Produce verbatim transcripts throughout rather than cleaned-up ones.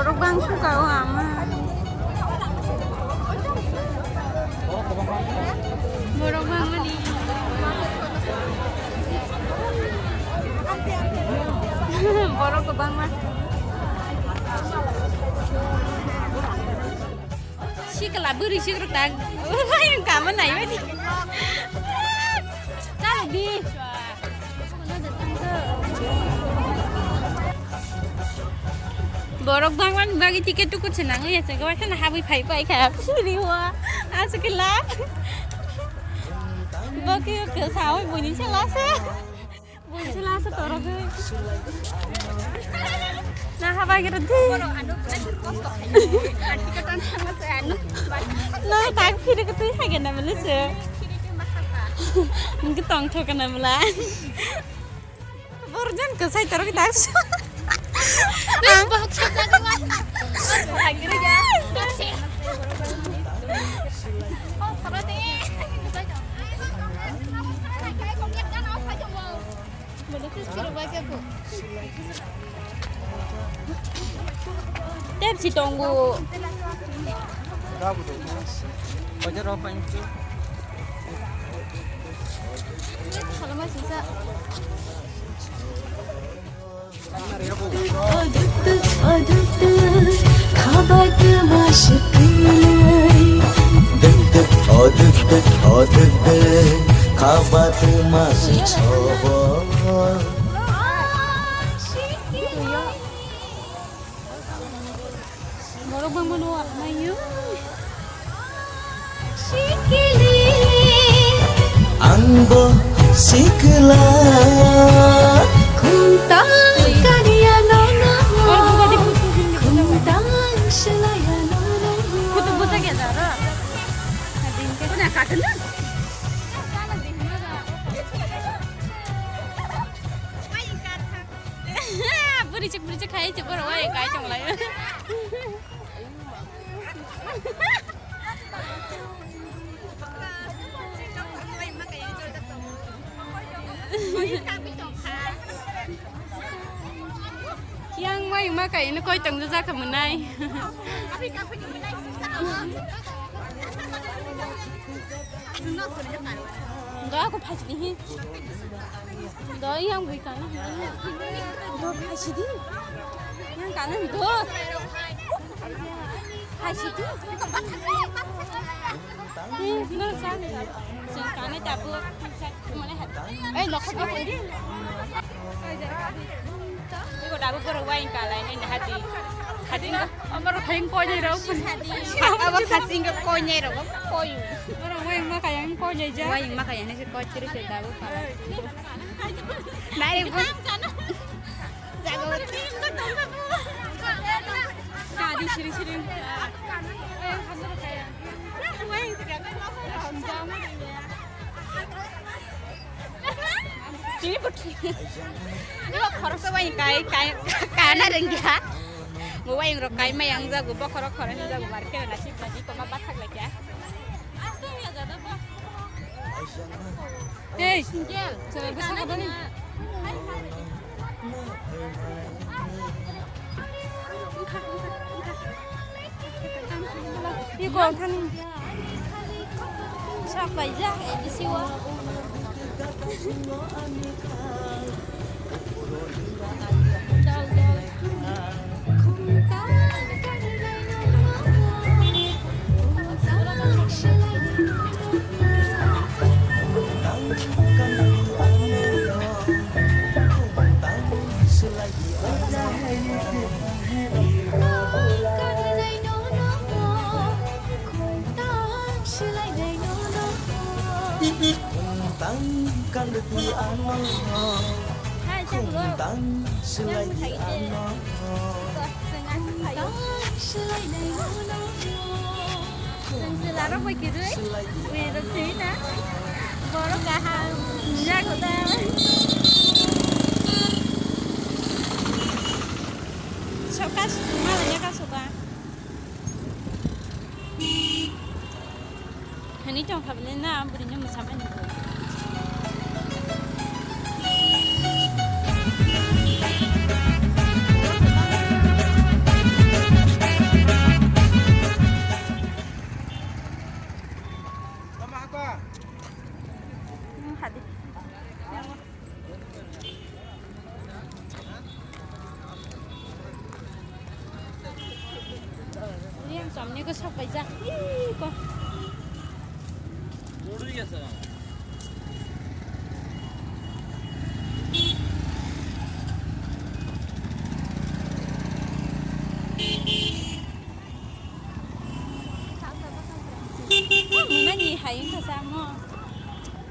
Borok bang suka o ama. Borok bang mani. Borok bang ma. Sikla bwrwi sikrok tak. Kama nai mani. Chalo di. Borok bangmani bagwi ticket tuku se nangwi ya, chwngkhe waisa habwi phai pai kha. Siri wa. Asukila. Boki ke sawi buni chala se. Buni chala se torok. Na haba gere di. Anu kosto. Anu. Na tak phiri ke tui hage na mele se. Ngi tong thok na mela. Borjan ke sai torok tak. Ang bahok sabda. Lagi ya. Oh, photo de. Tep si tongo. Borok bangmano apnaio. Ang bo sikla. Kuntang kaniya nono. Kuntang silaya nono. Kutu buta kya jara? Kuna kakana? Bwrwi chuk bwrwi chuk khai chuk borok wai kai chong lai. Yang mai ma kai no koi tong ja ka mwnai. Do aku phai sini hi. Do yang bui kana. Do phai sini. Yang kana do. Phai sini. Hi, no sa. Sing kana tabu. Mana hat. Eh, nokho ko ni. Iko dabu borok wai kalai ni hati. Hati. Amar khaing koi ni rok. Abo khasing ko koi ni rok. Koi. Borok wai ma kayang koi ni ja. Wai ma kayang ni koi chiri se dabu kalai. Nai bu. Jago. Kadi siri siri. Ini putri. Ini khoroksa wai kai kai kana rengya. Bo wai rok kai mai ang jago bo khorok khorok ni jago market na sip na di koma bathak lekya. Hey, chwla bwsa kadani. Iko thani. Sak paijak, eh, bisi o. Dal, dal. Tang kang de ti ano. Hai, chang lo. Tang selai di ano. Chang selai di ano. Chang selai rok bai kirui. Ui rok sui na. Borok kaham. Jago ta. Soka suma ya ka soka. Hani tong kha bini na bwrwi no mwsa mani. Samni ko sok paijak. Ih, ko. Mwnani hai wngkha sa mo.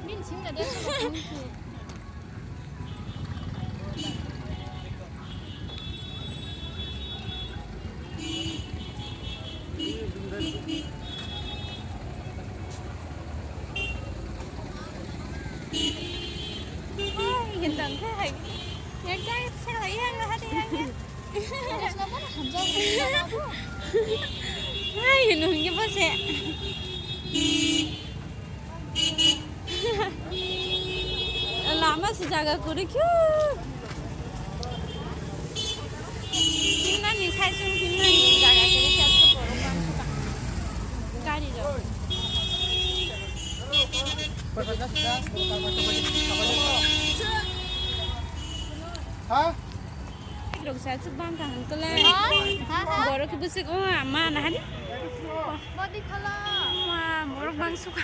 Bini simi na de. Hai, gendang khe hai. Yang jai sekali yang hati yang ya. Hai, nunggu bose. Lama se jaga kwrwi khe. Himnani side o himnani jaga kwrwi khe aswk borok bangsa ta. Gari rok. Ha? Rok sa aswk bangkha hwnkhe le. Ha? Ha, ha? Borok khe bwswk o ama nahani. Body khala. Ma, borok bangsa kha.